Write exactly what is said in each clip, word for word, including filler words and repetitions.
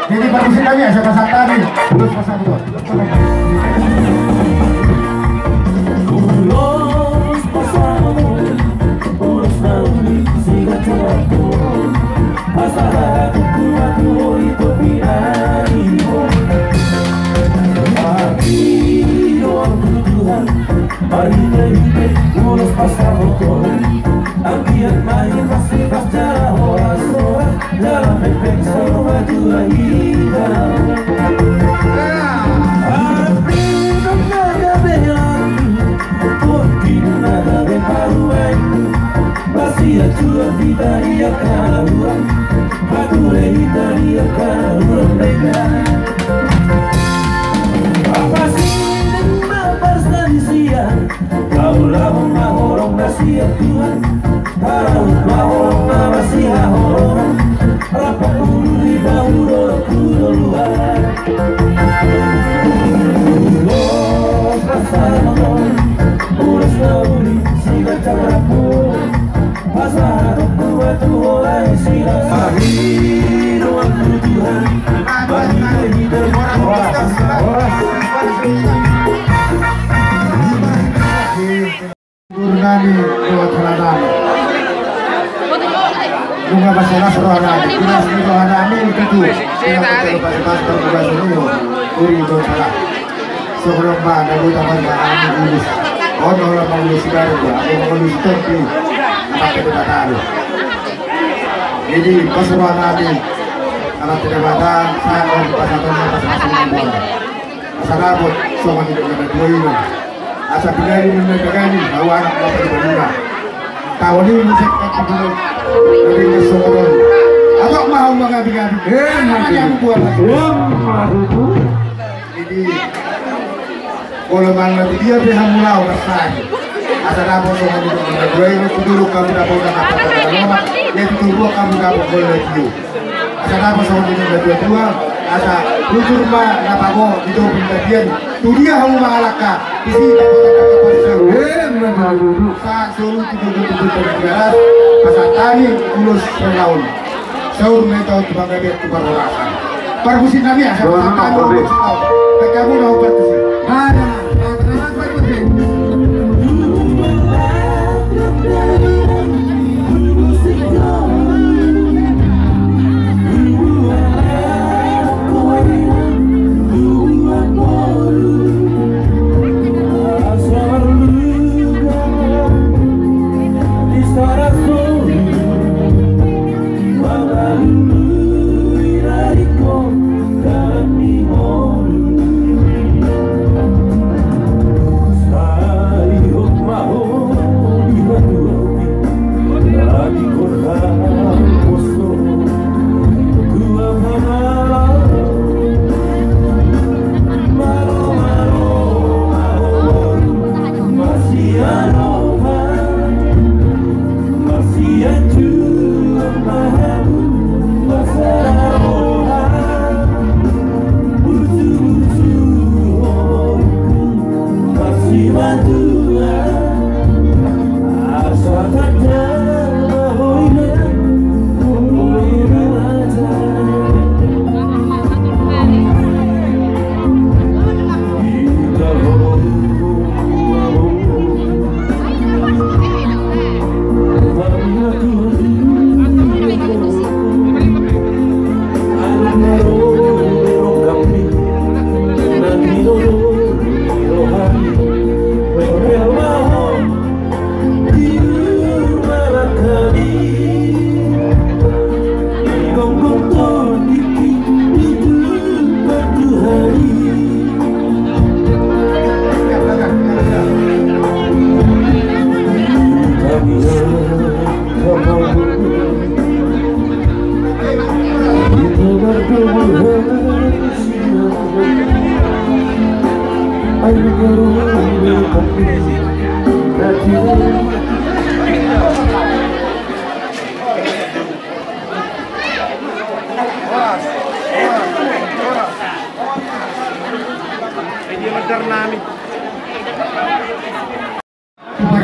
Jadi, parmusikami, asa pasahat hami ulos pasahat on. Ulos pasahat on, ulos na uli sigajapu. Pasahat tu Tuhan, tu hori, tu pinari. Hami dohot tu Tuhan, marhite-hite ulos pasahat on. Anggiat ma i pasti pas jala horas-horas, jala pengpeng saur matua hita. Hami dohot na gabe landu, pongki na gabe parumaen. Basian Tuhan hita di angka na uli, patuhe hita di angka na uli. Apa siding ma parsalisian, haholomhon ma holong na sian Tuhan, haholomhon ma holong na masihaholongan, rap pangulu hita tu dolok tu toruan. Ulos pasahat on, ulos na uli sigajapu. Pasahat on ma tu ho lae sila. Hami dohot tu Tuhan, hami dohot tu Tuhan. Guru nami dohot hela nami. Nunga masalah roha nami, jelas ni roha nami itu tu. Pas-pas bertugas ini, guru dohot hela. Songon on ma na boi taparbahen ulos. On, olo ma ulos sibarita, olo ma ulos sitompa. Anak Debata do. Jadi, pas roha nami, Anak Debata, sai on pasahaton ma, pasahaton ma. Asa dapot songon nidok na dua i ma. Asa pinali nunga tagani, hau anak bapa di banua. Taon i musik kan tu dulu. Jadi, na songon on. Atok ma hau mangabi-ngabi. Eh, makanya aku buat lagi. Jadi, olo ma na tu dia pe hamu laho marsahit. Asa dapot songon nidok na dua i, tu dolok hamu dapot anak bapa di banua, ya tu toruan hamu dapot bola tio. Asa dapot songon nidok na dua-dua, asa bujur ma na pago di topi na bagian, tu dia hamu mangalangka, disi dapot anak bapa di banua. Eh, benar. Sa solu tu dolok tu dolok tu dolok, pasahat hami ulos selaon. Saur matua tu panggabean tu parhorasan. Parmusik nami, asa pasahat hami ulos selaon. Baik, hamu na parmusik. Ada, ada, ada, ada.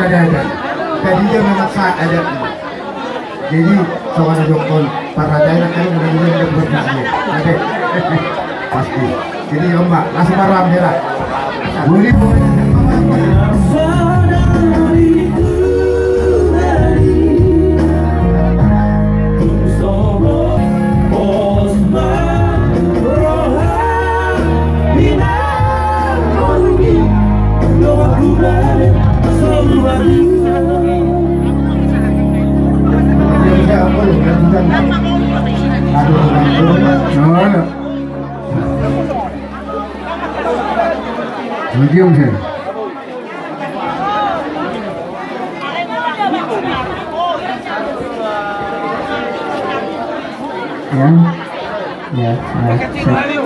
Paradaton. Tadi dia memang saat adat. Jadi, songon na didok on, paradaton kan udah juga buat masjid. Ada. Pasti. Jadi ya, Mbak, langsung marham ya, Mbak. Boleh, boleh. Aduh. Medium sih. Ya. Ya, ya, ya.